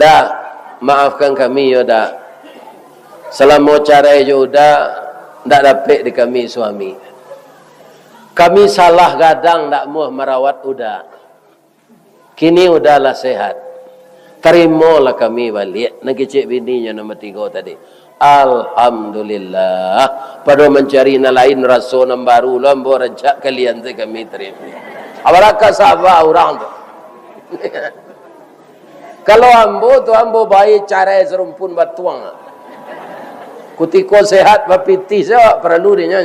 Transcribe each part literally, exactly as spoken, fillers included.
Dak, maafkan kami, yo Dak. Salamo carai jo Uda, ndak dapek di kami suami. Kami salah gadang ndak muah marawat Uda. Kini Uda lah sehat. Tarimolah kami baliak, nan kecek bininyo nomor tigo tadi. Alhamdulillah. Pado mancari nan lain, raso nan baru lo, ambo rancak kalian tu kami tarimo. Abalaka saba urang tu. Kalau ambo tu, ambo bae carai sarumpun batuang. Kutiko sehat bapitih se awak paralu dinyo.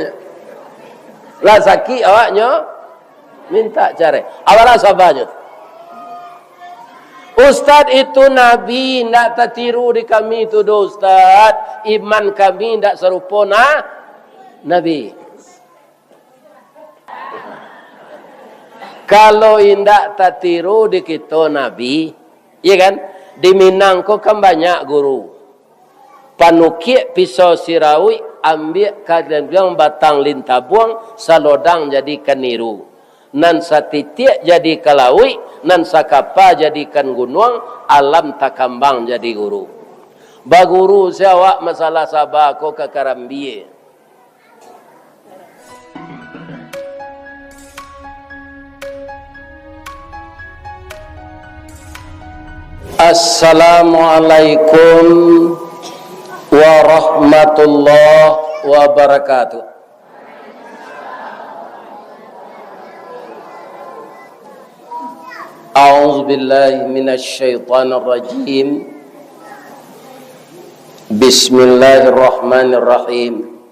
Lah sakik awaknyo, mintak carai. Abalah sabanyo. Ustaz, itu Nabi, ndak tatiru di kami tu doh, Ustaz. Iman kami ndak sarupo na-, Nabi. Kalau indak tatiru di kito Nabi, iya kan? Di Minang ko kan banyak guru. Panukiak pisau sirauik, ambiak ka diambiang batang lintabuang, salodang jadikan niru. Nan satitiak jadikan lauik, nan sakapa jadikan gunuang, alam takambang jadi guru. Baguru se awak masalah saba ko ka karambia. Assalamualaikum warahmatullahi wabarakatuh. A'udzubillahi minasyaitonirrajim. Bismillahirrahmanirrahim.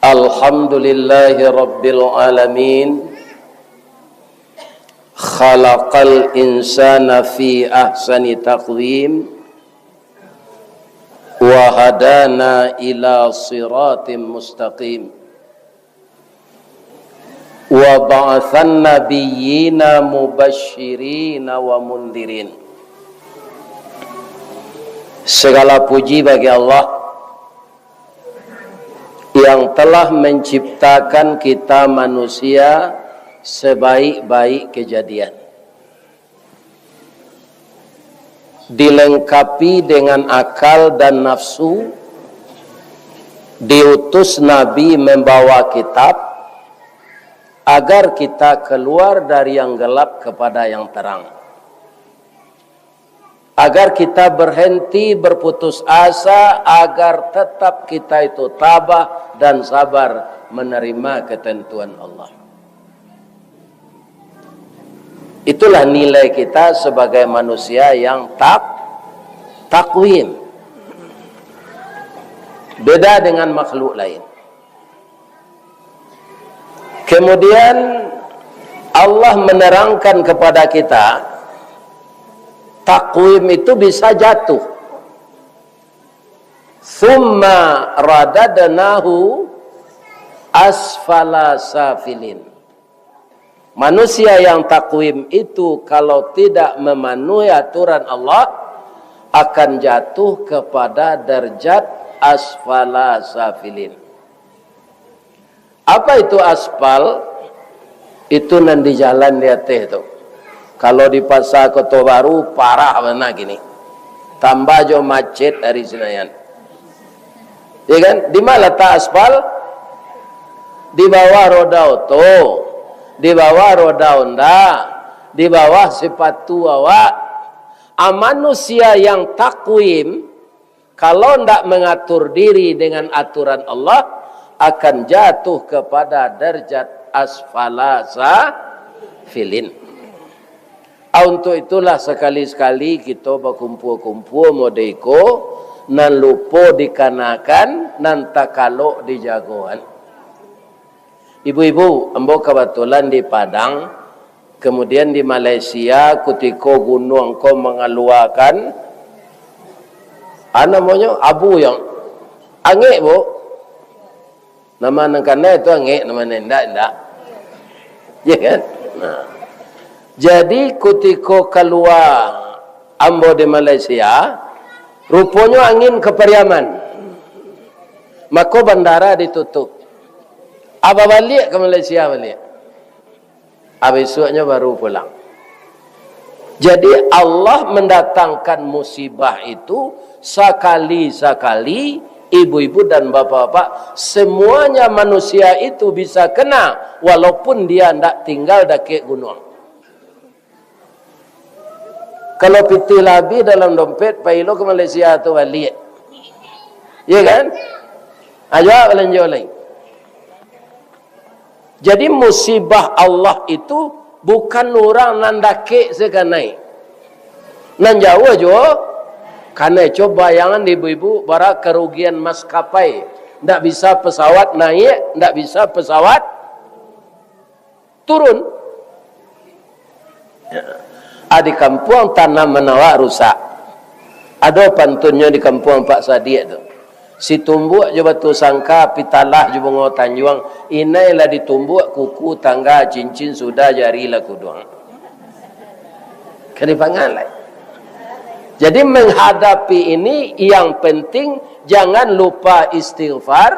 Alhamdulillahi rabbil alamin. Khalaqal insana fi ahsani taqwim. Wa hadana ila siratim mustaqim. Wa ba'atsan nabiyyina mubasyirina wa mundirin. Segala puji bagi Allah yang telah menciptakan kita manusia sebaik-baik kejadian, dilengkapi dengan akal dan nafsu, diutus Nabi membawa kitab, agar kita keluar dari yang gelap kepada yang terang. Agar kita berhenti berputus asa, agar tetap kita itu tabah dan sabar menerima ketentuan Allah. Itulah nilai kita sebagai manusia yang tak-, takwim. Beda dengan makhluk lain. Kemudian Allah menerangkan kepada kita, takwim itu bisa jatuh. Tsumma radadnahu asfala safilin. Manusia yang takwim itu, kalau tidak memenuhi aturan Allah, akan jatuh kepada derajat asfala safilin. Apa itu aspal? Itu nan di jalan di ateh tu. Kalau di Pasar Koto Baru, parah bana kini. Tambah jo macet dari Senayan. Ya kan? Di ma latak aspal? Di bawah roda oto, di bawah roda Honda, di bawah sepatu awak. A, manusia yang takwim, kalau ndak mengatur diri dengan aturan Allah, akan jatuh kepada derajat asfala safilin. A, untuk itulah sakali-sakali kito bakumpua-kumpua model iko, nan lupo dikanakan, nan takalok dijagoan. Ibu-ibu, ambo kabatulan di Padang, kemudian di Malaysia, kutiko gunuang ko mangaluakan, a, namonyo, abu yang angek, Bu. Nama nan kanai tu angek, nama nan indak, indak. Ya kan? Nah. Jadi, kutiko kalua ambo di Malaysia, ruponyo angin ka Pariaman. Mako, bandara ditutup. A, babaliak ka Malaysia baliak. A, bisuaknyo baru pulang. Jadi, Allah mendatangkan musibah itu sakali-sakali, ibu-ibu dan bapak-bapak, semuanya manusia itu bisa kena, walaupun dia ndak tinggal dakek gunuang. Kalau pitih lah abih dalam dompet, pai lo ka Malaysia tu baliak. Ya kan? Ayo balanjo lai. Jadi, musibah Allah itu bukan urang nan dakek sakanai. Nan jauah juo kanai. Coba bayangan, ibu-ibu, bara karugian maskapai. Ndak bisa pesawat naiak, ndak bisa pesawat turun. Ya. Ah, di kampuang tanaman awak rusak. Ado pantunnyo di kampuang Pak Sadiak tu. Si tumbuak jo batu sangka, pitalah jo bungo tanjuang, inai lah ditumbuak, kuku, tangga, cincin, sudah jari lah kuduang. Kan dipangan lai. Jadi, menghadapi ini, yang penting jangan lupa istighfar,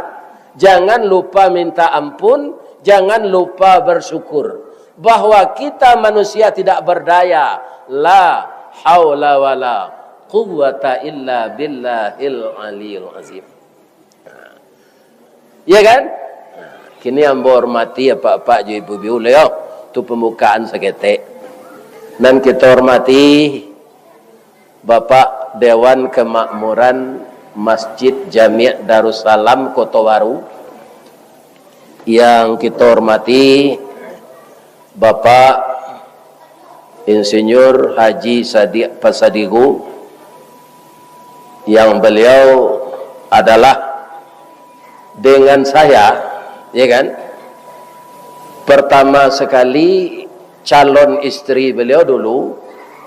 jangan lupa minta ampun, jangan lupa bersyukur bahwa kita manusia tidak berdaya. La haula wala quwwata illa billahil aliyil azim. Ya kan? Kini ambo hormati apak-apak jo ibu-ibu lo yo. Tu pembukaan saketek. Nan kito hormati Bapak Dewan Kemakmuran Masjid Jami' Darussalam Koto Baru, yang kito hormati Bapak Insinyur Haji Sadiq Pasadigu, yang beliau adalah dengan saya, ya kan, pertama sekali calon istri beliau dulu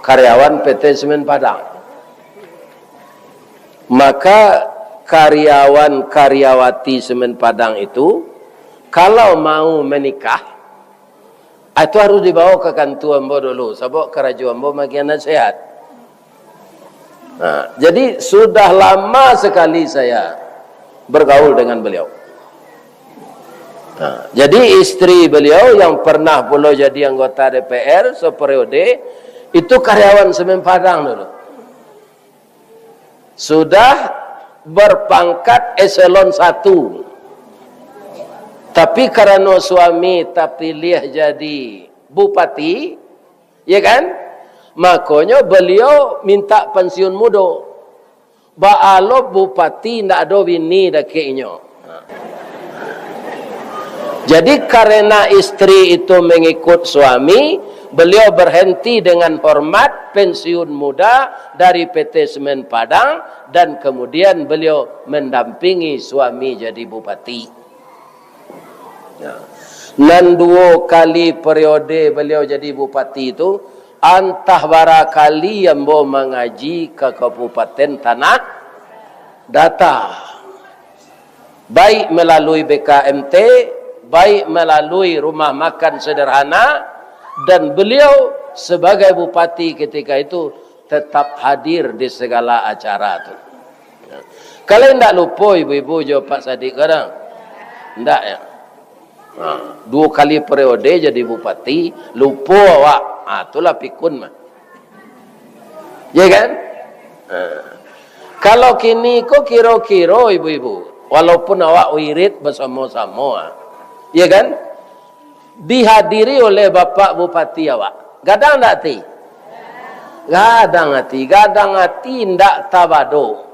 karyawan P T Semen Padang. Maka karyawan-karyawati Semen Padang itu, kalau mau menikah, ah, itu harus dibawa ke kantua ambo dulu, sabab karajo ambo magiah nasihat. Nah, jadi sudah lama sekali saya bergaul dengan beliau. Nah, jadi istri beliau yang pernah pulo jadi anggota D P R seperiode, itu karyawan Semen Padang dulu. Sudah berpangkat eselon satu. Tapi karano suami tapiliah jadi bupati, ya kan? Makonyo beliau minta pensiun mudo. Baa lo bupati ndak ado bini dakek inyo. Jadi, karena istri itu mengikut suami, beliau berhenti dengan hormat, pensiun muda dari P T Semen Padang, dan kemudian beliau mendampingi suami jadi bupati. Ya. Nan duo kali periode beliau jadi bupati tu, antah bara kali ambo mangaji ka Kabupaten Tanah Datar. Baik melalui B K M T, baik melalui rumah makan sederhana, dan beliau sebagai bupati ketika itu tetap hadir di segala acara tu. Kalau indak lupo ibu-ibu jo Pak Sadiq kadang? Indak, ya? Ha, duo kali periode jadi bupati, lupo awak. Ha, itulah pikun mah. Ya kan? Ha. Kalau kini ko kiro-kiro ibu-ibu, walaupun awak wirid basamo-samo, ha. Ya kan? Dihadiri oleh Bapak Bupati awak. Gadang ndak ati? Gadang ati, gadang ati ndak tabado.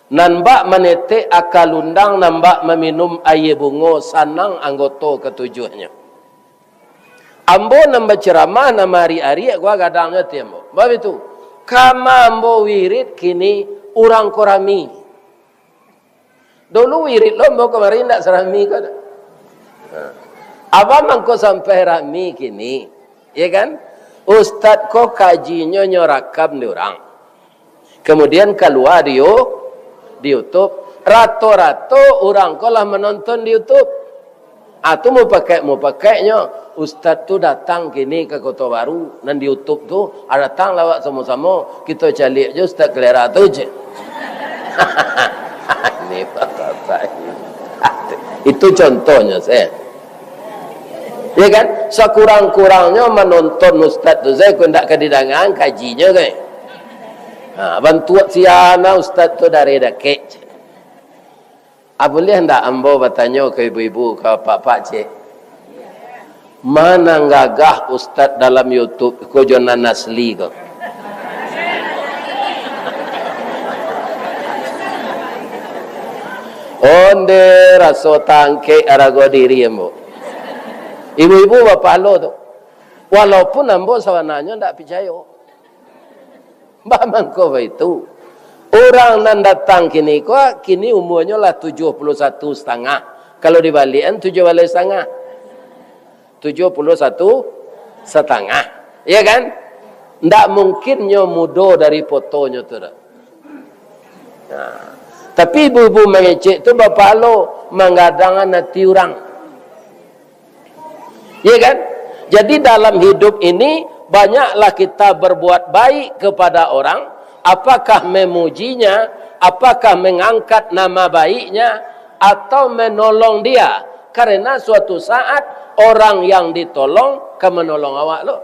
Nan bak manetek aka lundang, nan bak maminum aia bungo, sanang anggoto katujuahnyo. Ambo nan baceramah, nan maariak-ariak, gua gadangnyo ati ambo. Bab itu, kama ambo wirid kini urang ko rami. Dulu wirid lo ambo kamari ndak sarami ko doh. Nah. Abah mangko sampai rami kini, ya kan? Ustad ko kajinyo nyo rakam di urang. Kemudian kalua di You-, di YouTube. Rato-rato urang ko lah manonton di YouTube. Ah, tu mupakaik-mupakaiknyo, ustad tu datang kini ka Koto Baru, nan di YouTube tu, ah, datanglah awak samo-samo, kito caliak jo ustad kalera tu, cek. Ini bapak-bapak ini. Itu contohnyo, saya. Ya kan? Sakurang-kurangnyo manonton ustaz tu, saya kok ndak ka didangaan kajinyo, kan? Ha, bantuak siana ustaz tu dari dakek. Ah, buliah ndak ambo batanyo ka ibu-ibu, ka pak-pak, cek? Mana gagah ustaz dalam YouTube ko jo nan asli ko? Onde raso tangkek arago diri ambo. Ibu-ibu bapahalo tu. Walaupun ambo sabananyo ndak picayo. Bah mangko baitu. Urang nan datang kini ko, kini umuanyo lah tujuah puluah satu satangah. Kalau dibaliakan, tujuah baleh satangah. Tujuah puluah satu satangah. Ya kan? Ndak mungkin nyo mudo dari fotonyo tu dah. Nah, tapi ibu-ibu mangecek tu bapahalo, manggadangan ati urang. Ya kan? Jadi dalam hidup ini, banyaklah kita berbuat baik kepada orang, apakah memujinya, apakah mengangkat nama baiknya, atau menolong dia. Karena suatu saat, orang yang ditolong ka menolong awak lo.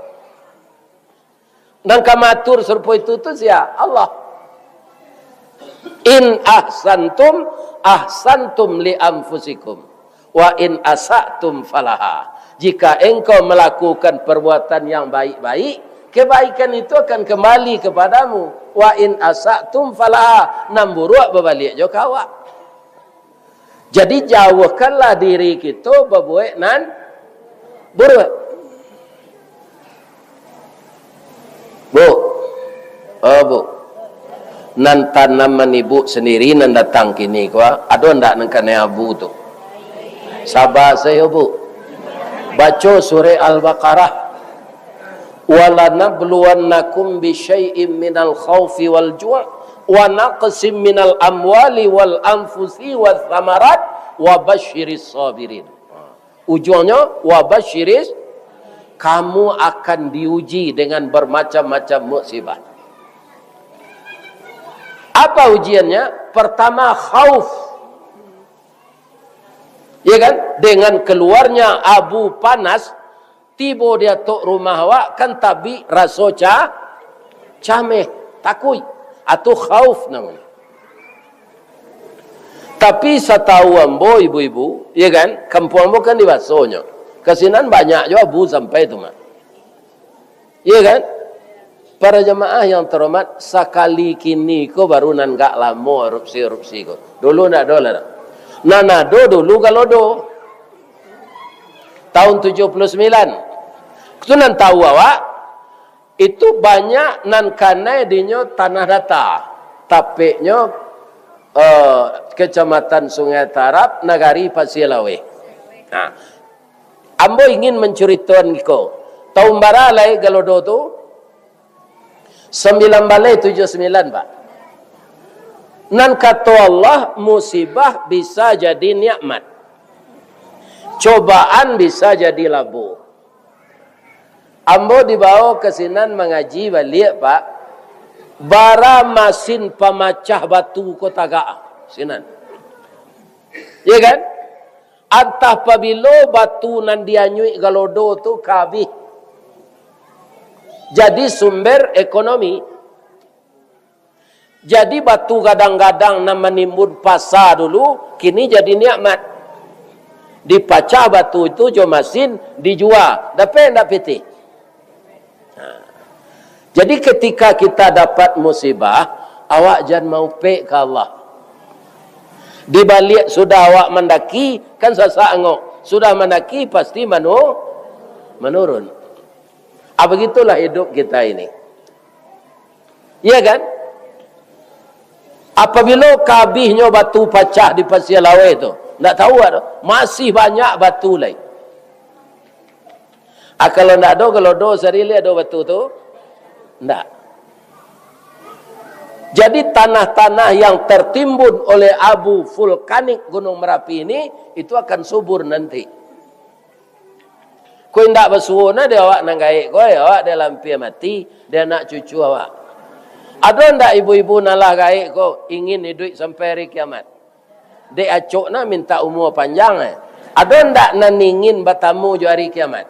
Nan ka maatur sarupo itu tu sia? Allah. "In ahsantum, ahsantum li anfusikum, wa in asa'tum falaha." Jika engkau melakukan perbuatan yang baik-baik, kebaikan itu akan kembali kepadamu. "Wa in asa'tum falaha," nan buruak babaliak jo ka awak. Jadi, jauahkanlah diri kito babuek nan buruak. Bu, oh, Bu, nan tanaman ibu sandiri nan datang kini ko, ado ndak nan kanai abu tu? Saba sajo, Bu. Baco surek Al-Baqarah. "Walanabluwannakum bisyai'im minal khaufi wal ju', wa naqsim minal amwali wal anfusi wath thamarat, wa basyiris sabirin." Ujuangnyo, wa basyiris, kamu akan diuji dengan bermacam-macam musibah. Apa ujiannya? Pertama, khauf. Ya kan? Dengan keluarnya abu panas, tibo di atok rumah awak, kan tabik raso ca-, cameh, takuik. Atau khauf namonyo. Tapi satau ambo, ibu-ibu, ya kan, kampuang ambo kan di Basonyo. Ka sinan banyak jo abu sampai tu, Mak. Ya kan? Para jamaah yang terhormat, sakali kini ko baru nan gak lamo erupsi-erupsi ko. Dulu ndak ado lah. Nan ado dulu Galodo. Tahun tujuh puluh sembilan. Tu nan tahu awak, itu banyak nan kanai dinyo tanah data. Tapeknyo, eh, Kecamatan Sungai Tarab, Nagari Pasia Laweh. Nah, ambo ingin mancuritoan iko. Tahun bara lai Galodo tu? Sambilan baleh tujuah sambilan, Pak. Nan kato Allah, musibah bisa jadi nikmat. Cobaan bisa jadi labo. Ambo dibawo ka sinan mangaji baliak, Pak. Bara masin pamacah batu ko tagak sinan. Ya kan? Antah pabilo batu nan dianyuik Galodo tu ka abih. Jadi sumber ekonomi. Jadi batu gadang-gadang nan manimbun pasa dulu, kini jadi nikmat. Dipacah batu itu jo masin, dijua, dapek ndak pitih? Nah. Jadi ketika kita dapat musibah, awak jan maupek ka Allah. Di baliak sudah awak mandaki, kan sasak angok. Sudah mandaki, pasti manu-, manurun. Ah, begitulah hidup kita ini. Iya kan? Apabilo ka abihnyo batu pacah di Pasia Laweh tu, ndak tahu ado, masih banyak batu lai. Ah, kalau ndak ado, kalau ado sari lai ado batu tu, ndak. Jadi, tanah-tanah yang tertimbun oleh abu vulkanik Gunung Merapi ini, itu akan subur nanti. Ko indak basuo nah dek awak nan gaek ko, eh, awak dek lampia mati, dek anak cucu awak. Ado ndak ibu-ibu nan lah gaek ko ingin iduik sampai hari kiamat? Dek acok nah mintak umua panjang, eh. Ado ndak nan ingin batamu jo ari kiamat?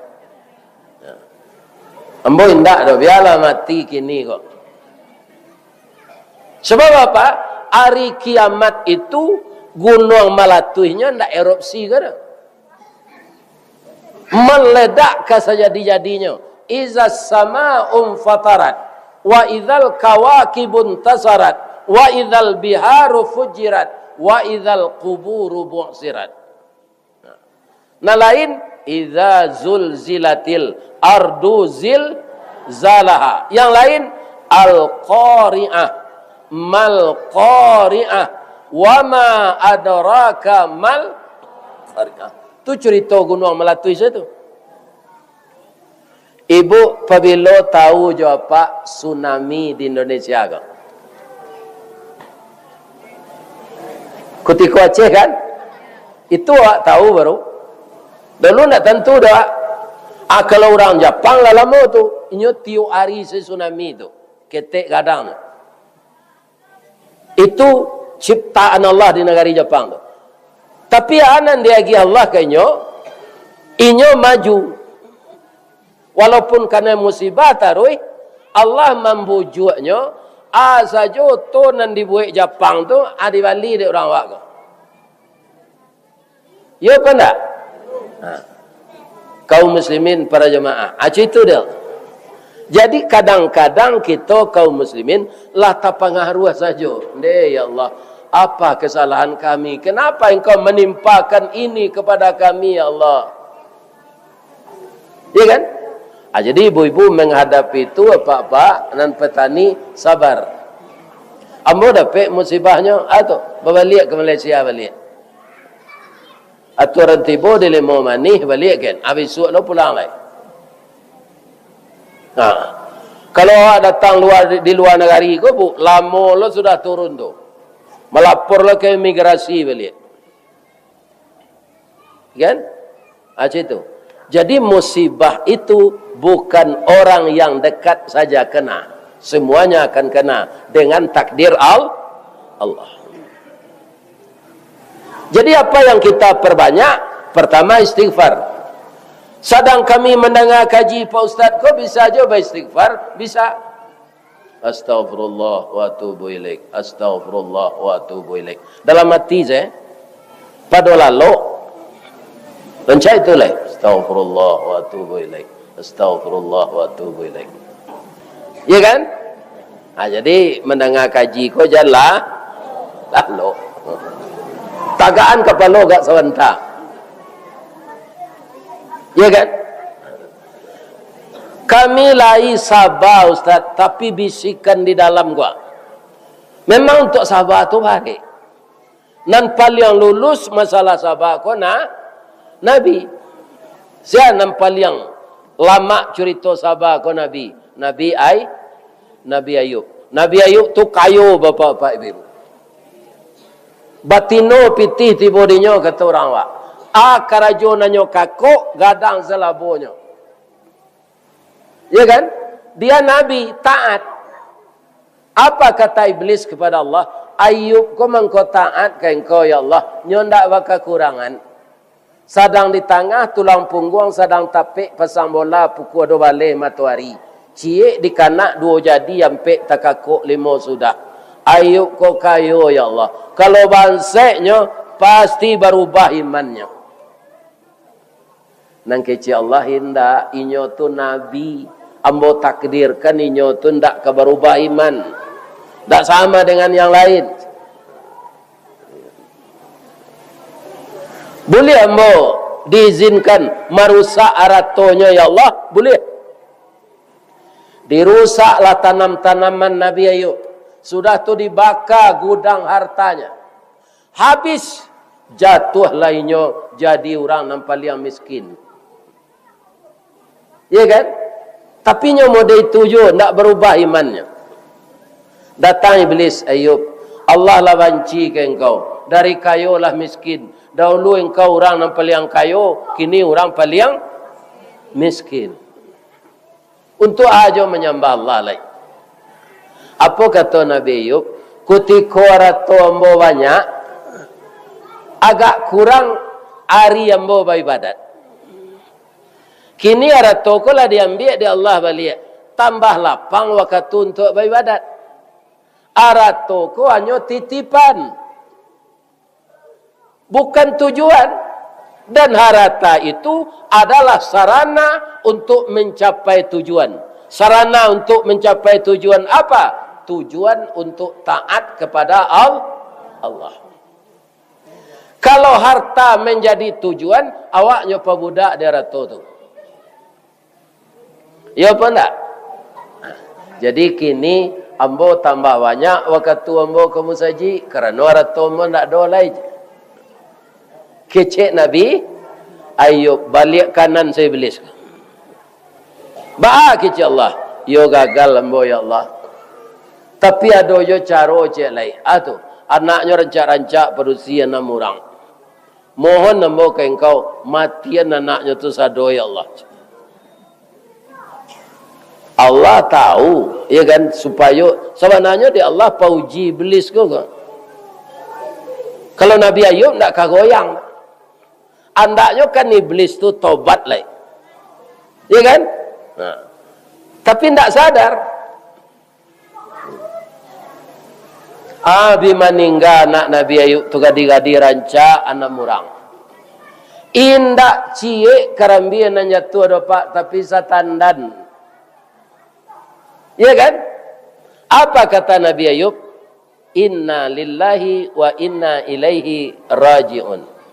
Ambo indak doh, bialah mati kini ko. Sebab apa? Ari kiamat itu gunuang malatuihnyo ndak erupsi ko doh. Meledak ka sajadi-jadinyo. Iza sama'un fatarat, wa idzal kawakibun tasarat, wa idzal biharu fujirat, wa idzal quburu bu'sirat. Nah, nan lain, idza zulzilatil ardu zilzalaha. Yang lain, al-qari'ah, mal qari'ah, wa ma adraka mal qari'ah. Tu curito gunuang malatuih situ. Ibu, pabilo tahu jo apak tsunami di Indonesia ko? Kutiko Aceh kan? Itu awak tahu baru. Dulu ndak tantu doh, awak. Ah, kalau urang Japang lah lamo tu, inyo tiok ari se tsunami tu. Ketek gadang tu. Itu ciptaan Allah di nagari Japang tu. Tapi a nan diagiah Allah ka inyo, inyo maju. Walaupun kanai musibah taruih, Allah mambujuaknyo, a sajo oto nan dibuek Japang tu, a dibali dek urang awak ko. Iyo apa ndak? Ha. Kaum muslimin, para jamaah. Ah, itu dia. Jadi, kadang-kadang kito kaum muslimin lah tapangaruah sajo. Ndeh, ya Allah, apa kesalahan kami? Kenapa Engkau menimpakan ini kepada kami, ya Allah? Iya kan? Ah, jadi ibu-ibu menghadapi itu, apak-apak, nan petani, sabar. Ambo dapek musibahnyo, ah, tu, babaliak ka Malaysia baliak. Aturan tibo di Limau Manih baliak kan, ah, bisuak lo pulang lai. Nah, kalau awak datang luar, di luar nagari ko, Bu, lamo lo sudah turun tu. Malapor lo ka imigrasi baliak. Kan? Ah, macam itu. Jadi, musibah itu bukan orang yang dekat saja kena. Semuanya akan kena dengan takdir Al-, Allah. Jadi, apa yang kita perbanyak? Pertama, istighfar. Sadang kami mandanga kaji Pak Ustaz ko, bisa jo baistighfar? Bisa. Astaghfirullah wa atubu ilaik. Astaghfirullah wa atubu ilaik. Dalam ati se, pado lalok, rancak itu lai. Astaghfirullah wa atubu ilaik. Astaghfirullah wa atubu ilaik. Ya kan? Ha, jadi, mandanga kaji ko jan lah lalok. Tagakan kapalo agak sabanta. Ya kan? Kami lai saba, Ustaz, tapi bisikan di dalam ko. Memang untuak saba tu barek. Nan paliang lulus masalah saba ko na-, Nabi. Sia nan paliang lamak curito saba ko Nabi? Nabi Ay-, Nabi Ayub. Nabi Ayub tu kayo, bapak-bapak, ibu-ibu. Batino pitih tibo dinyo, kato urang awak. A karajo nanyo kakok, gadang salabonyo. Ya kan? Dia nabi, taat. Apa kata iblis kepada Allah? Ayub ko mangko taat ka Engkau, ya Allah. Nyo ndak bakakurangan. Sadang di tangah tulang pungguang, sadang tapek pasang bola pukua duo baleh matoari. Ciek dikanak duo jadi, ampek takakok, limo sudah. Ayub ko kayo, ya Allah. Kalau banseknyo, pasti barubah imannyo. Nan kecek Allah, indak, inyo tu nabi. Ambo takdirkan inyo tu ndak ka barubah iman. Ndak sama dengan yang lain. Buliah ambo diizinkan marusak aratonyo, ya Allah? Buliah. Dirusaklah tanam-tanaman Nabi Ayub. Sudah tu dibaka gudang hartanya. Habis, jatuahlah inyo jadi urang nan paliang miskin. Iya kan? Tapi nyo model itu juo, ndak barubah imannyo. Datang Iblis, "Ayub, Allah lah banci ka engkau. Dari kayo lah miskin. Dahulu engkau urang nan paliang kayo, kini urang paliang miskin. Untuak a jo manyambah Allah lai?" Apo kato Nabi Ayub? "Kutiko arato ambo banyak, agak kurang ari ambo baibadat. Kini arato ko lah diambiak dek Allah baliak, tambah lapang wakatu untuak baibadat. Arato ko hanyo titipan, bukan tujuan. Dan harta itu adalah sarana untuk mencapai tujuan. Sarana untuk mencapai tujuan apa? Tujuan untuk taat kepada Al-, Allah. Kalau harta menjadi tujuan, awaknyo pabudak di arato tu. Iyo apo ndak? Jadi kini ambo tambah banyak wakatu ambo ka musajik, karano arato ambo ndak ado lai. Kecek Nabi Ayub, baliak kanan sa Iblis. Baa kecek Allah, yo gagal ambo, ya Allah. Tapi ado jo caro ciek lai. Ah tu, anaknyo rancak-rancak padusi anam urang. Mohon ambo ka Engkau, matian anaknyo tu sado, ya Allah. Allah tahu, ya kan, supayo, sabananyo dek Allah pauji Iblis ko, ko. Kalau Nabi Ayub ndak ka goyang. Andaknyo kan Iblis tu tobat lai. Ya kan? Nah. Tapi ndak sadar. Ah, bi maningga anak Nabi Ayub tu gadi-gadi rancak anam urang. Indak ciek karambia nan jatuah doh, Pak, tapi satandan. Ya kan? Apa kata Nabi Ayub? "Inna lillahi wa inna ilaihi raji'un."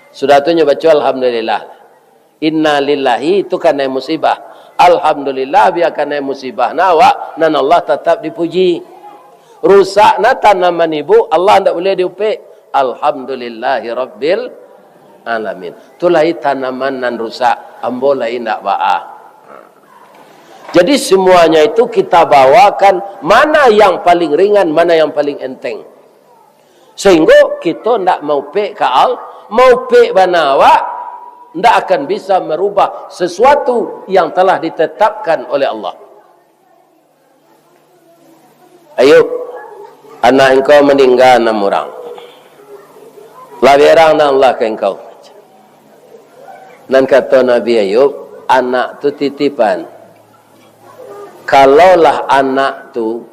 Sudah tu nyo baco alhamdulillah. Inna lillahi tu kanai musibah. Alhamdulillah, bia kanai musibah na awak, nan Allah tatap dipuji. Rusak na tanaman ibu, Allah ndak buliah diupek. Alhamdulillahi rabbil alamin. Tu lai tanaman nan rusak, ambo lai ndak baa. Jadi semuanya itu kita bawakan mana yang paling ringan, mana yang paling enteng. Sehingga kita ndak maupek ka Al-, maupek bana awak, ndak akan bisa merubah sesuatu yang telah ditetapkan oleh Allah. Ayub, anak engkau maningga anam urang. Lah berang nan Allah ka engkau. Nan kato Nabi Ayub, anak tu titipan. Kalaulah anak tu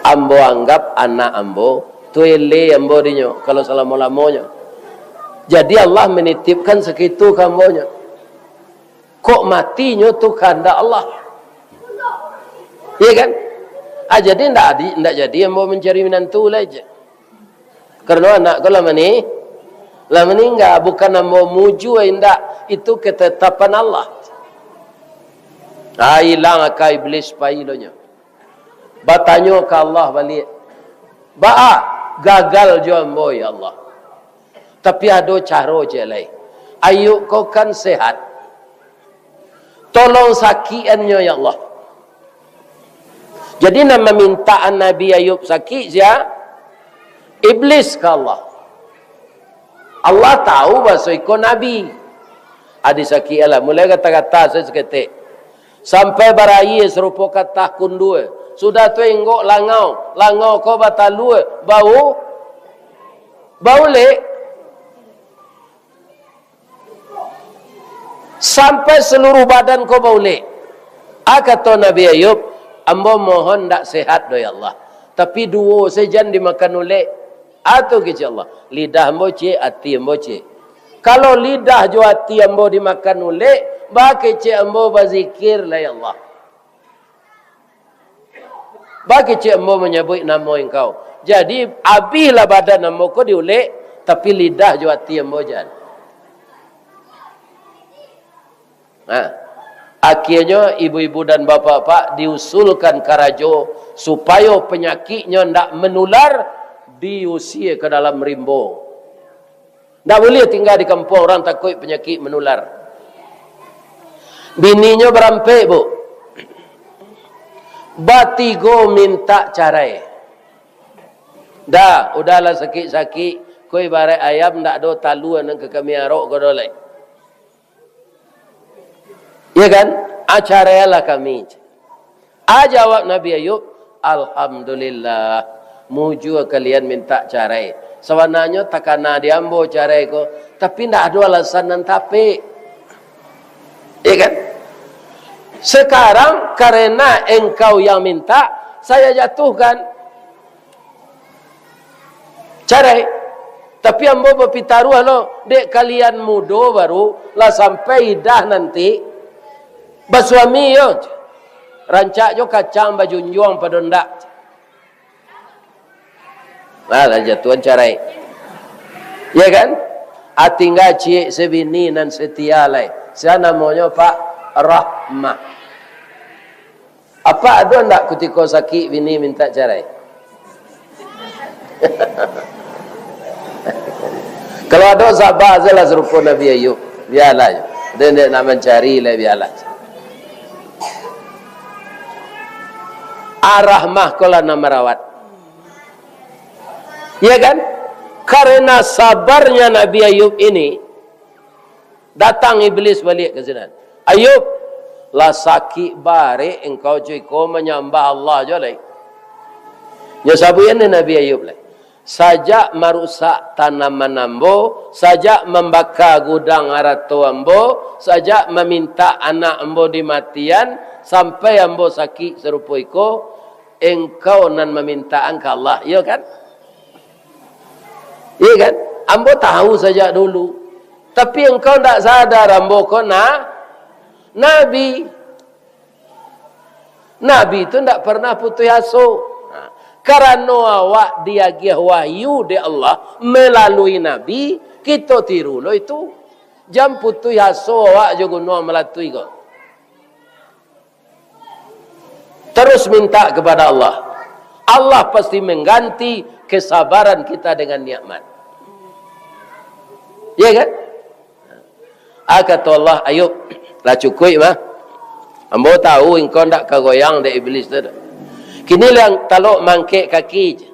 ambo anggap anak ambo, tu eleh ambo dinyo, kalau salamo-lamonyo. Jadi Allah menitipkan sakitu ka ambo nyo. Kok matinyo tu kahandak Allah. Iya kan? Ah, jadi ndak adi-, ndak jadi ambo mancari minantu lai, cek. Karano anak ko lah mani-, lah maningga, bukan ambo mujua indak, itu ketetapan Allah. Ah, ilang aka Iblis pai lo nyo. Batanyo ka Allah baliak. Baa, gagal jo ambo, ya Allah. Tapi ado caro ciek lai. Ayub ko kan sehat. Tolong sakikan nyo, ya Allah. Jadi, nan mamintaan Nabi Ayub sakik sia? Iblis ka Allah. Allah tahu baso iko Nabi. Adi sakik lah, mulai gata-gata saketek. Sampai baraia sarupo katah kundua. Sudah tu enggok langau. Langau ko batalua, bau, baulek. Sampai saluruh badan ko baulek. A, kato Nabi Ayub, "Ambo mohon ndak sehat doh, ya Allah. Tapi duo se jan dimakan ulek." A tu kecek Allah, "Lidah ambo ciek, ati ambo ciek. Kalau lidah jo ati ambo dimakan ulek, baa kecek ambo bazikir lai, ya Allah. Baa kecek ambo manyabuik namo Engkau." Jadi, abihlah badan ambo ko diulek, tapi lidah jo ati ambo jan. Nah, akhirnyo ibu-ibu dan bapak-bapak diusulkan karajo supayo panyakiknyo ndak manular, diusie ka dalam rimbo. Ndak buliah tingga di kampuang urang, takuik panyakik manular. Bininyo barampek, Bu. Batigo mintak carai. "Dah, udahlah sakik-sakik, ko ibaraik ayam ndak ado talua nan ka kami arok ko doh lai. Iya kan? A, carailah kami." A, jawab Nabi Ayub, "Alhamdulillah, mujua kalian mintak carai. Sabananyo takana di ambo carai ko, tapi ndak ado alasan nan tapek. Iya kan? Sekarang karena engkau yang minta, saya jatuhkan carai. Tapi ambo bapitaruah lo, dek kalian mudo baru, lah sampai idah nanti, basuami yo. Rancak jo kacang bajunjuang pado ndak. Nah, lah jatuahan carai. Ya kan? Ah, tingga ciek se bini nan setia lai. Sia namonyo Pak Rahmah. Apak ado ndak kutiko sakik bini minta carai? Kalau ado, sabar sajolah sarupo Nabi Ayub. Bialah je. Den dek nak mancari lai, bialah je. Ah, Rahmah ko lah nan marawat. Ya kan? Karena sabarnya Nabi Ayub ini, datang iblis baliak ka sinan. "Ayub, lah sakik barek engkau jo iko manyambah Allah jo lai." Nyo sabuikan dek Nabi Ayub lai. "Sajak marusak tanaman ambo, sajak mambaka gudang arato ambo, sajak mamintak anak ambo dimatian, sampai ambo sakik sarupo iko, engkau nan mamintaan ka Allah." Iyo kan? Iya kan? Ambo tahu sajak dulu. Tapi engkau ndak sadar, ambo ko na-, nabi. Nabi tu ndak pernah putuih aso. Nah, karano awak diagiah wahyu dek Allah melalui nabi, kito tiru lo itu. Jan putuih aso awak jo Gunuang Malatuih ko. Terus minta kepada Allah. Allah pasti mengganti kesabaran kita dengan nikmat. Ya kan? Ah, kato Allah, "Ayub, lah cukuik mah. Ambo tahu engkau ndak ka goyang dek iblis tu. Kini lah talok mangkek kaki je."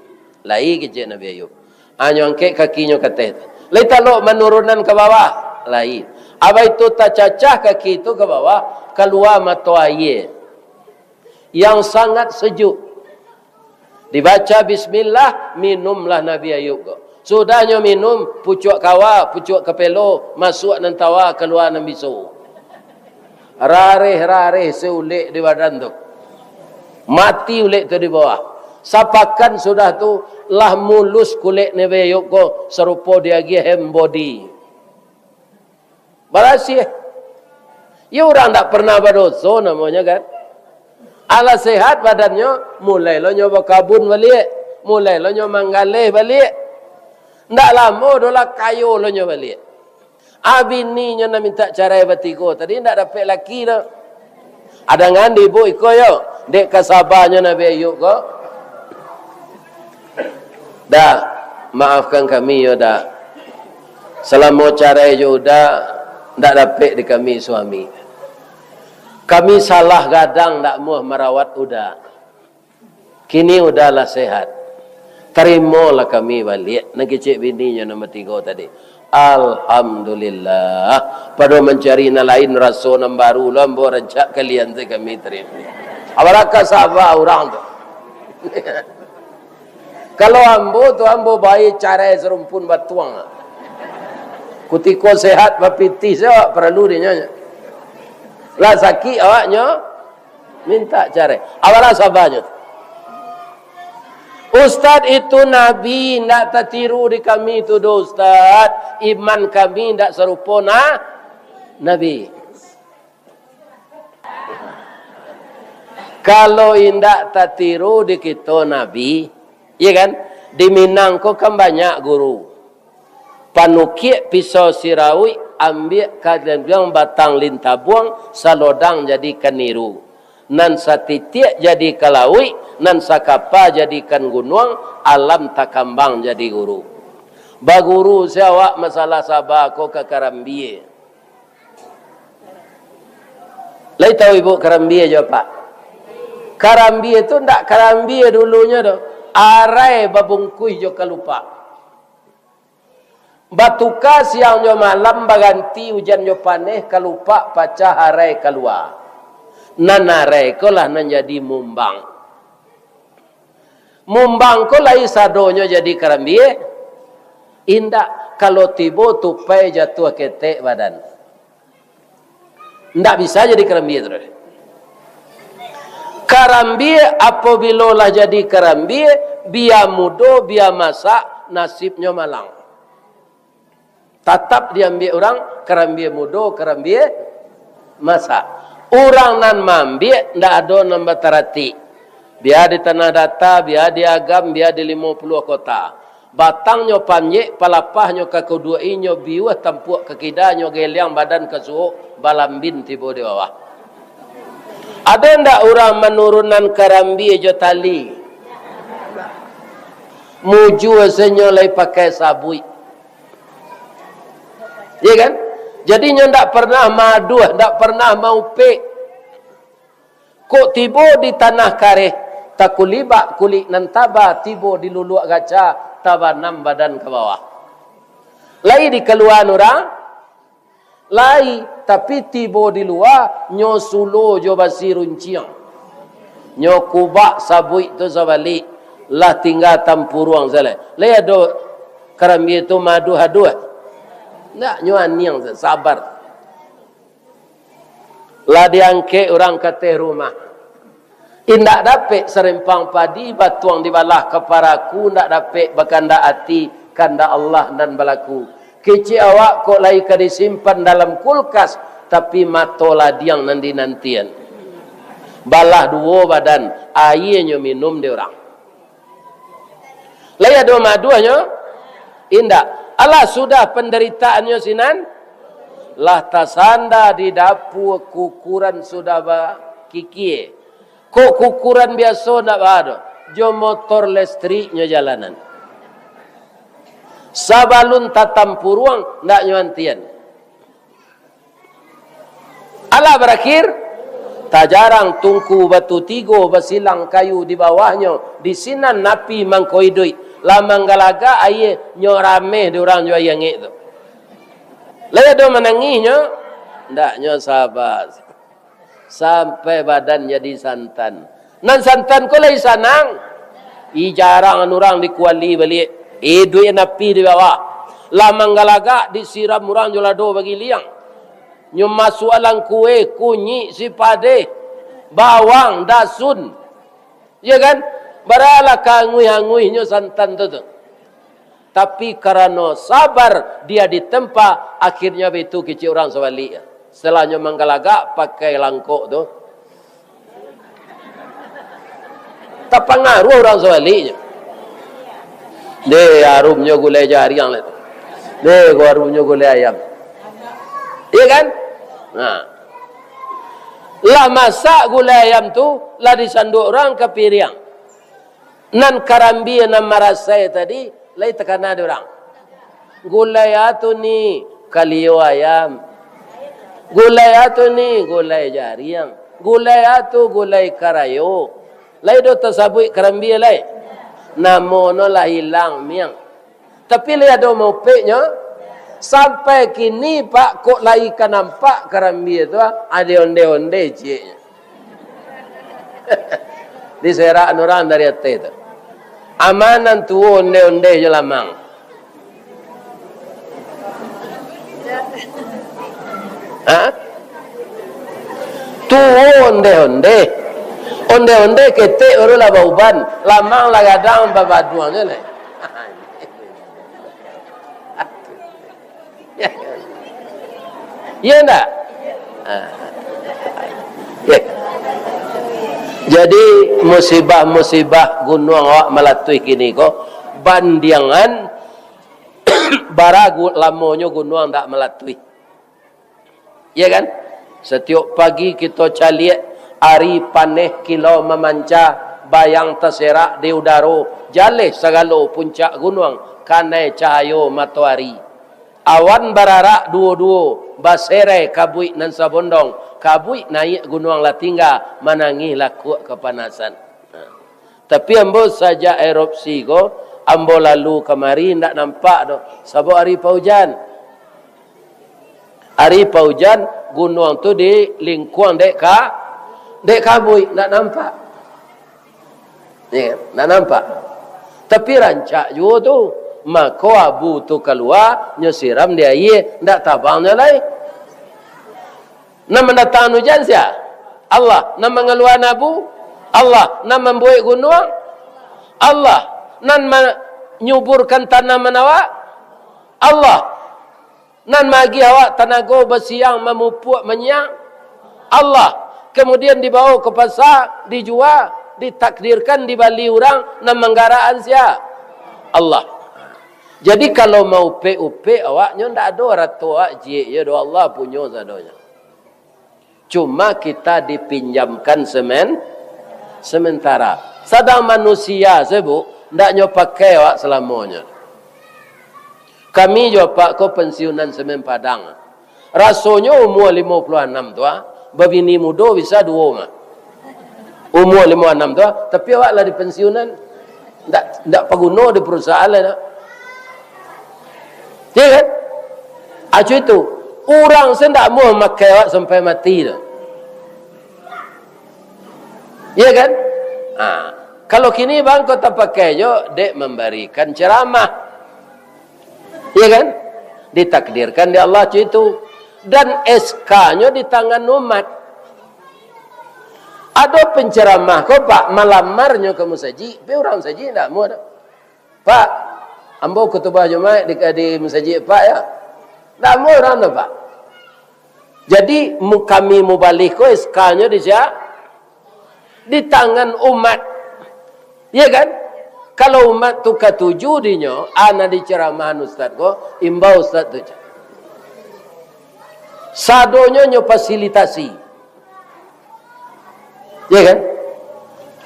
Lai kecek Nabi Ayub. Hanyo angkek kakinyo ka ateh tu. Lai talok manurunan ka bawah? Lai. Abah itu tacacah kaki tu ka bawah, kalua mato aia yang sangat sejuk. Dibaca bismillah, minumlah Nabi Ayub ko. Sudahnyo minum, pucuak kawa, pucuak kapelo, masuak nan tawa, kalua nan biso. Rareh-rareh se ulek di badan tu. Mati ulek tu di bawah. Sapakan sudah tu, lah mulus kulek Nabi Ayub ko, sarupo diagiah hand body. Barasiah. Yo, urang ndak pernah badoso namonyo kan. Alah sehat badannyo, mulai lo nyo bakabun baliak, mulai lo nyo manggaleh baliak. Ndak lamo doh lah kayo lo nyo baliak. Ah, bininyo nan mintak carai batigo tadi ndak dapek laki doh. Adangan di ibuk iko yo, dek ka sabanyo Nabi Ayub ko. Da, maafkan kami yo, Da. Salamo carai jo Uda, ndak dapek di kami suami. Kami salah gadang ndak muah marawat Uda. Kini Uda lah sehat. Tarimolah kami baliak, nan kecek bininyo nan batigo tadi. Alhamdulillah. Pado mancari nan lain, raso nan baru lo ambo rancak kalian tu kami tarimo. Abalaka saba urang tu. Kalau ambo tu, ambo bae carai sarumpun batuang. Kutiko sehat bapitih se awak paralu dinyo. Lah sakik awaknyo, mintak carai. Apalah sabanyo tu? Ustaz, itu nabi, ndak tatiru di kami tu doh, Ustaz. Iman kami ndak sarupo na-, nabi. Kalau indak tatiru di kito nabi, iya kan? Di Minang ko kan banyak guru. Panukiak pisau sirauik, ambiak kadanduang batang lintabuang, salodang jadikan niru. Nan satitiak jadikan lauik, nan sakapa jadikan gunuang, alam takambang jadi guru. Baguru se awak masalah saba ko ka karambia. Lai tahu ibuk karambia jo apak? Karambia tu ndak karambia dulunyo doh. Arai babungkuih jo kalupak. Batuka siang jo malam, baganti ujan jo paneh, kalupak pacah arai kalua. Nan arai ko lah nan jadi mumbang. Mumbang ko lai sadonyo jadi karambia. Indak, kalau tibo tupai jatuah ketek badan. Ndak bisa jadi karambia tu doh. Karambia, apabilo lah jadi karambia, bia mudo, bia masak, nasibnyo malang. Tatap diambiak urang, karambia mudo, karambia masak. Urang nan maambiak, ndak ado nan bataratik. Bia di Tanah Data, bia di Agam, bia di Limo Puluah Kota. Batangnyo panjek, palapahnyo ka kuduak inyo, biuah tampuak ka kida, nyo geliang badan ka suok, balambin tibo di bawah. Ado ndak urang manurunan karambia jo tali? Mujua se nyo lai pakai sabuik. Iya kan? Jadi nyo ndak pernah maduah, ndak pernah maupek. Kok tibo di tanah kareh, takulibak kulik nan taba, tibo di luluak gaca, tabanam badan ka bawah. Lai dikaluaan urang? Lai, tapi tibo di lua, nyo sulo jo basi runciang. Nyo kubak sabuik tu sabalik, lah tingga tampuruang sajo. Lai ado karambia tu maaduah-aduah? Ndak, nyo aniang sajo, sabar. Lah diangkek urang ka ateh rumah. Indak dapek sarempang padi, batuang dibalah ka paraku, ndak dapek bakandak ati, kandak Allah nan balaku. Kecek awak kok lai ka disimpan dalam kulkas, tapi mato ladiang nan dinantian. Balah duo badan, aia nyo minum dek urang. Lai ado maaduahnyo? Indak. Alah, sudah pandaritaannyo sinan, lah tasanda di dapua, kukuran sudah bakikie. Kok kukuran biaso ndak baa doh, jo motor lestriknyo jalanan. Sabalun tatampuruang, ndak nyo antian. Alah barakhir, tajarang tungku batu tigo, basilang kayu di bawahnyo, di sinan api mangko iduik, lah manggalagak aia, nyo rameh di urang jo aia angek tu. Lai ado manangihnyo? Ndak, nyo sabar. Sampai badan jadi santan. Nan santan ko lai sanang. I jarang urang dikuali baliak. Iduik api di bawah. Lah manggalagak disiram urang jo lado bagiliang. Nyo masuak dalam kue, kunyik, sipadeh, bawang, dasun. Ya kan? Baralah kaanguih-anguihnyo santan tu, tu. Tapi karano sabar dia ditempa, akhirnyo baitu kecek urang sabalik. Setelahnyo manggalagak pakai langkok tu, tapangaruah urang sabaliknyo. Deh, arumnyo gulai jariang lah tu. Deh, ko arumnyo gulai ayam. Iya kan? Nah. Lah masak gulai ayam tu, lah disanduak urang ka piriang. Nan karambia nan marasai tadi, lai takana dek urang. Gulai a tu ni, kalio ayam. Gulai a tu ni, gulai jariang. Gulai a tu, gulai karayo. Lai doh tasabuik karambia lai? Namo no lah ilang miang. Tapi lai ado maupeknyo? Sampai kini, Pak, kok lai ka nampak karambia tu, ah, ado onde-onde cieknyo. Diserak urang dari ateh tu. Aman nan tuo onde-onde jo lamang. Ha? Tuo onde-onde. Onde-onde ketek baru lah bauban. Lamang lah gadang babaduang je lah. Ya ndak? Ah. Ya. Jadi, musibah-musibah gunuang awak malatuih kini ko, bandiangan bara gu-, lamonyo gunuang ndak malatuih. Ya kan? Satiok pagi kito caliak, ari paneh kilau mamanca, bayang taserak di udaro, jaleh sagalo puncak gunuang, kanai cahayo matoari. Awan bararak duo-duo, baserai kabuik nan sabondong, kabuik naiak gunuang lah tingga, manangih lakuak kapanasan. Tapi ambo sajak erupsi ko, ambo lalu kamari ndak nampak doh, sabab ari paujan. Ari paujan, gunuang tu dilingkuang dek ka-, dek kabuik, ndak nampak. Ya, ndak nampak. Tapi rancak juo tu. Mako abu tu kalua, nyo siram di aia, ndak tabang nyo lai. Nan mandatangan ujan sia? Allah. Nan mangaluakan abu? Allah. Nan mambuek gunuang? Allah. Nan manyuburkan tanaman awak? Allah. Nan maagiah awak tanago basiang, mamupuak, manyiang? Allah. Kamudian dibawo ka pasa, dijua, ditakdirkan dibali urang, nan manggarakan sia? Allah. Jadi, kalau maupek-upek awak, nyo ndak ado arato awak ciek, yo doh, Allah punyo sadonyo. Cuma kita dipinjamkan semen-, sementara. Sadang manusia se, Bu, ndak nyo pakai awak salamonyo. Kami jo apak ko pensiunan Semen Padang. Rasonyo umua limo puluah anam tu, ah, babini mudo bisa duo mah. Umua limo anam tu, ah, tapi awak lah dipensiunan. Ndak, ndak paguno di perusahaan lai dah. Ya kan? Acu itu, urang se ndak amuah makai awak sampai mati tu. Ya kan? Ah, kalau kini bang kau tapakai jo dek mambarikan ceramah. Ya kan? Ditakdirkan di Allah acu itu. Dan S K-nyo di tangan umat. Ado penceramah ko, Pak, malamarnyo ka musajik, tapi urang musajik ndak amuah doh. "Pak, ambo khutubah Jumaik di, di musajik Pak, ya." Ndak amuah urang tu, Pak. Jadi, mu-, kami mubalig ko S K-nyo di sia? Di tangan umat. Ya kan? Kalau umat tu katuju dinyo, a nan diceramahan ustaz ko, imbau ustaz tu. Sadonyo nyo fasilitasi. Ya kan?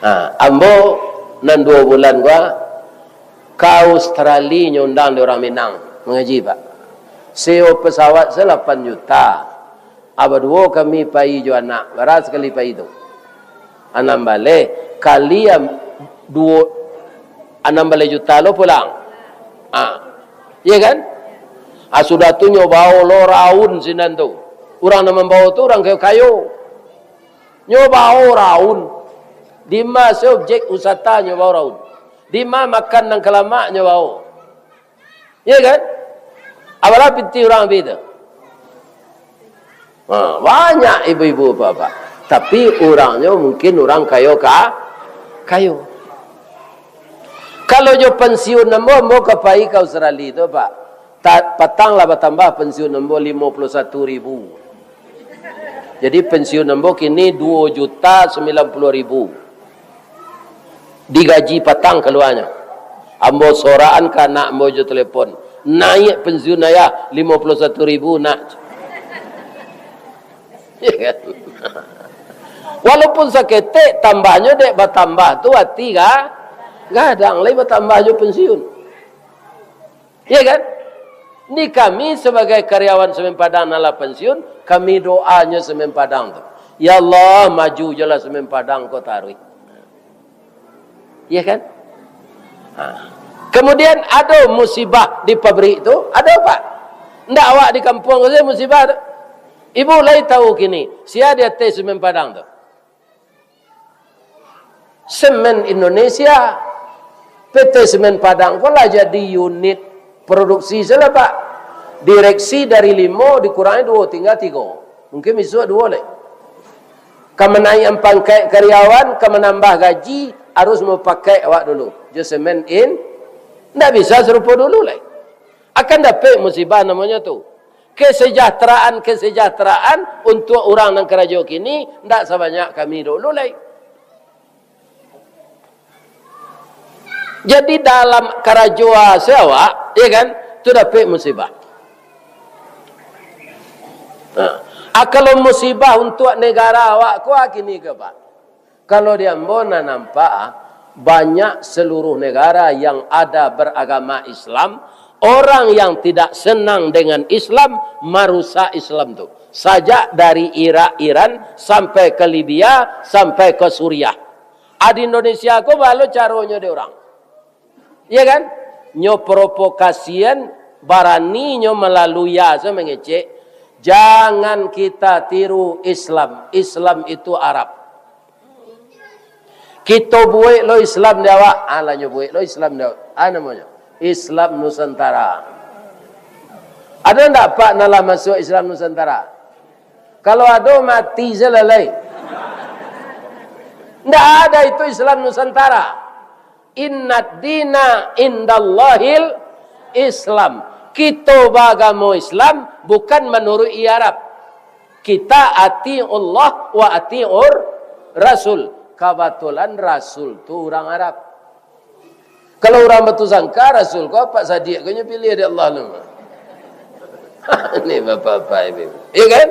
Ha, ambo nan duo bulan ko ka Australia nyo undang dek urang Minang mangaji, Pak. Sewa pesawat se lapan juta. Aba duo kami pai jo anak, bara sakali pai tu? Anam baleh kali am-, duo, anam baleh juta lo pulang. Ah, iya kan? Ah, sudah tu nyo bao lo raun sinan tu. Urang nan mambao tu urang kayo-kayo. Nyo bao raun. Dima se objek wisata nyo bao raun. Dima makan nan kalamak nyo bao. Iya kan? Apalah pitih urang pi tu? Ha, banyak ibu-ibu, bapak-bapak. Tapi urangnyo mungkin urang kayo ka-, kayo. Kalau jo pensiun ambo, ambo ka pai ka Australia tu, Pak. Ta-, patang lah batambah pensiun ambo limo puluah satu ribu. Jadi pensiun ambo kini duo juta sambilan puluah ribu. Digaji patang kaluanyo. Ambo soraan ka anak ambo jo telepon. "Naiak pensiun ayah limo puluah satu ribu, nak." Ya kan? Walaupun saketek, tambahnyo dek batambah tu ati ga-, gadang lai batambah jo pensiun. Ya kan? Ni kami sabagai karyawan Semen Padang nan lah pensiun, kami doanyo Semen Padang tu. Ya Allah, maju jolah Semen Padang ko taruih. Ya kan? Ha. Kemudian ado musibah di pabrik tu, ado, Pak? Ndak awak di kampuang ko sajo musibah tu. Ibu lai tahu kini, sia di ateh Semen Padang tu? Semen Indonesia, P T Semen Padang ko lah jadi unit produksi sajolah, Pak. Direksi dari limo dikurangi duo, tingga tigo. Mungkin bisuak duo lai. Ka manaiakan pangkek karyawan, ka manambah gaji, harus mupakaik awak dulu. Jo semen in, ndak bisa sarupo dulu lai. Akan dapek musibah namonyo tu. Kesejahteraan-kesejahteraan untuak urang nan karajo kini ndak sabanyak kami dulu lai. Jadi dalam karajo asa awak, ya kan, tu dapek musibah. Nah, a, kalau musibah untuak negara awak ko, a, kini ko, Pak. Kalau di ambo nan nampak, ah, banyak seluruh negara yang ada beragama Islam, orang yang tidak senang dengan Islam, marusak Islam tu. Sajak dari Irak, Iran, sampai ke Libya, sampai ke Suriah. A, di Indonesia ko baa lo caronyo dek urang. Ya kan? Nyo provokasian, barani nyo malalui asa mangecek, "Jangan kita tiru Islam. Islam itu Arab." Kito buek lo Islam di awak, alah nyo buek lo Islam di awak. A namonyo? Islam Nusantara. Ado ndak, Pak, nan lah masuak Islam Nusantara? Kalau ado, mati se lah lai. Ndak ada itu Islam Nusantara. Innad dina indallahil Islam. Kito baagamo Islam bukan manuruik Arab. Kita atiullah wa atiur Rasul. Kabatulan Rasul tu urang Arab. Kalau urang Batu Sangka, Rasul ko Pak Sadiq ko nyo piliah dek Allah tu. Ni bapak-bapak, ibu-ibu. Iya kan?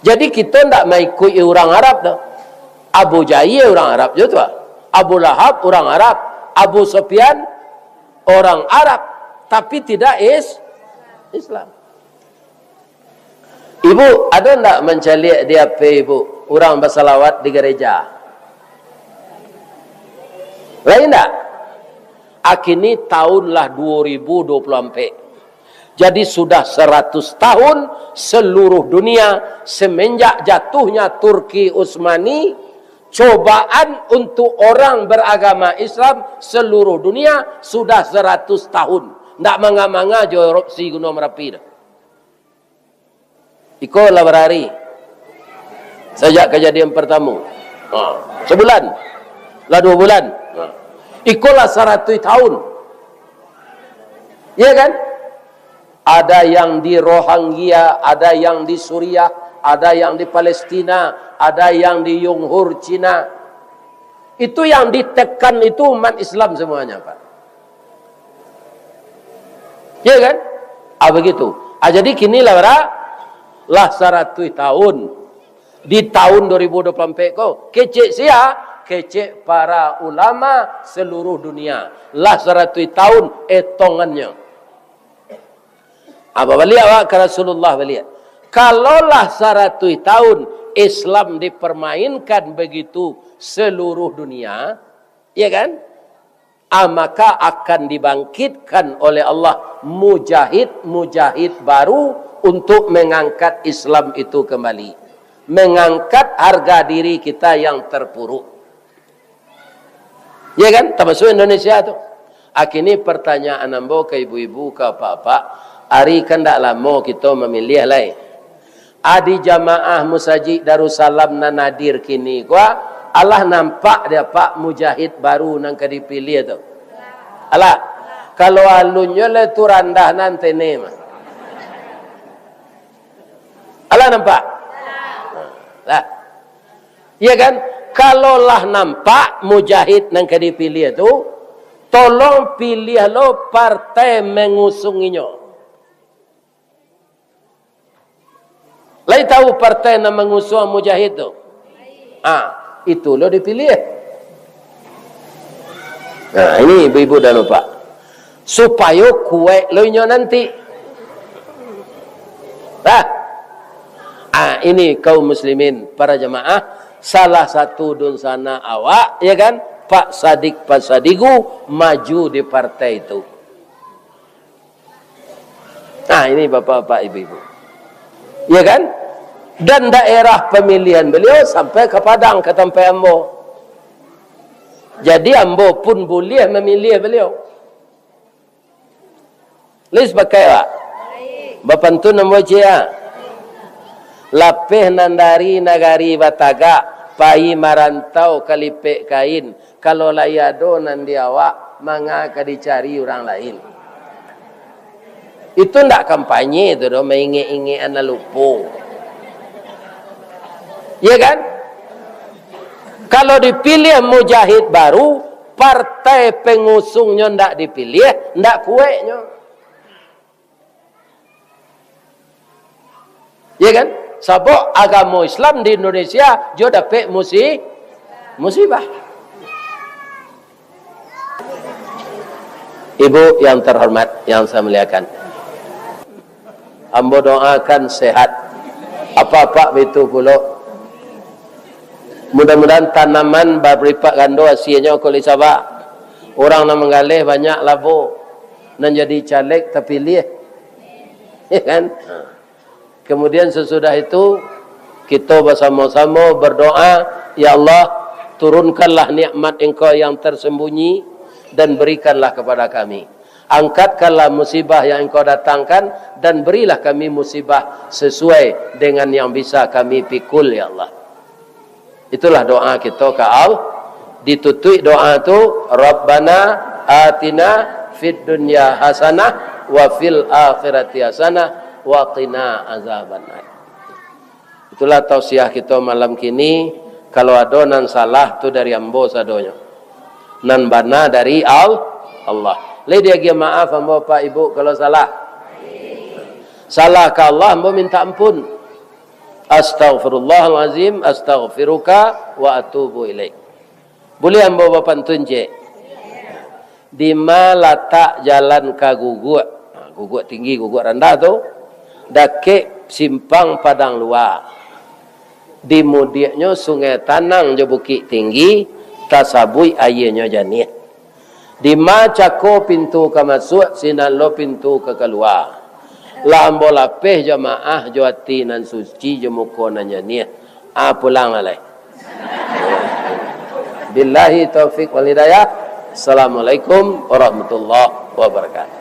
Jadi, kito ndak maikuik urang Arab doh. Abu Jahil urang Arab juo tu, ah. Abu Lahab urang Arab. Abu Sufyan urang Arab, tapi tidak is-, Islam. Ibu, ado ndak mancaliak di H P ibu, urang basalawat di gareja? Lain ndak? Akini tahun lah dua ribu dua puluh ampek. Jadi, sudah saratus tahun seluruh dunia, semenjak jatuhnya Turki Utsmani, cobaan untuk orang beragama Islam seluruh dunia sudah saratus tahun. Ndak manga-manga jo erupsi Gunung Merapi tu. Iko lah barari. Sajak kajadian partamo. Ha, sabulan. Lah duo bulan. Ha. Iko lah saratuih tahun. Iya kan? Ada yang di Rohingya, ada yang di Suriah, ada yang di Palestina, ada yang di Uyghur Cina. Itu yang ditekan itu umat Islam semuanya, Pak. Iya kan? Ah, begitu. Ah, jadi kini lah bara? Lah saratuih tahun. Di tahun dua ribu dua puluh ampek ko, kecek sia? Kecek para ulama seluruh dunia. Lah saratuih tahun etongannyo. Ah, babaliak awak ka Rasulullah baliak. Kalau lah saratuih tahun Islam dipermainkan begitu seluruh dunia, ya kan? Ah, maka akan dibangkitkan oleh Allah mujahid-mujahid baru untuk mengangkat Islam itu kembali. Mengangkat harga diri kita yang terpuruk. Ya kan? Termasuk Indonesia tu. Akini pertanyaan ambo ka ibu-ibu, ka apak-apak, ari kan ndak lamo kito mamiliah lai. Adi jamaah Musajik Darussalam nan hadir kini ko, alah nampak dek apak mujahid baru nan ka dipiliah tu? Alah, kalau alunnyo lah tu randah nan tene mah. Alah nampak? Lah. Iya kan? Kalau lah nampak mujahid nan ka dipiliah tu, tolong piliah lo partai mengusung inyo. Lai tahu partai nan mangusung mujahid tu? Ah, itu lo dipiliah. Nah, ini ibu-ibu dan bapak. Supayo kuaik lo inyo nanti. Nah, ah, ini kaum muslimin, para jamaah, salah satu dunsanak awak, ya kan, Pak Sadik Pasadigu maju di partai itu. Nah, ini bapak-bapak, ibu-ibu. Ya kan? Dan daerah pemilihan beliau sampai ka Padang, ka tampek ambo. Jadi, ambo pun buliah mamiliah beliau. Lai sapakaik, Pak? Bapantun ambo ciek, ah. Lapeh nan dari nagari batagak, pai marantau kalipek kain. Kalau lai ado nan di awak, manga ka dicari urang lain. Itu ndak kampanye tu doh, maingek-ingek anak lupo. Ya kan? Kalau dipiliah mujahid baru, partai pengusungnyo ndak dipiliah, ndak kuaiknyo. Ya kan? Sabab agamo Islam di Indonesia jo dapek musi-, musibah. Ibu yang terhormat, yang saya muliakan, ambo doakan sehat. Apak-apak bitu pulo. Mudah-mudahan tanaman balipat gando hasianyo ko lai sabak. Urang nan manggaleh banyak labo. Nan jadi caleg tapiliah. Ya kan? Kemudian sesudah itu, kito basamo-samo berdoa, "Ya Allah, turunkanlah nikmat Engkau yang tersembunyi, dan berikanlah kepada kami. Angkatkanlah musibah yang Engkau datangkan, dan berilah kami musibah sesuai dengan yang bisa kami pikul, ya Allah. Itulah doa kita ka Allah. Ditutup doa tu, "Rabbana atina fid dunya hasanah wa fil akhirati hasanah wa qina azabannar." Itulah tausiah kita malam kini. Kalau ada nan salah tu dari ambo sadonyo. Nan bana dari Al-, Allah. Lai diagiah maaf ambo, Pak, Ibu, kalau salah. Salah ka Allah, ambo minta ampun. Astaghfirullahalazim, astaghfiruka wa atubu ilaik. Buliah ambo bapantun ciek? Dima latak jalan ka Guguak? Ha, Guguak Tinggi, Guguak Randah tu. Dakek simpang Padang Lua. Dimudiaknyo Sungai Tanang jo Bukik Tinggi, tasabuik aianyo janiah. Dima cako pintu ka masuak, sinan lo pintu ka kalua. Lah ambo lapeh jamaah jo ati nan suci, jo muko nan janiah. A, pulang alai. Billahi taufik wal hidayah. Assalamualaikum warahmatullahi wabarakatuh.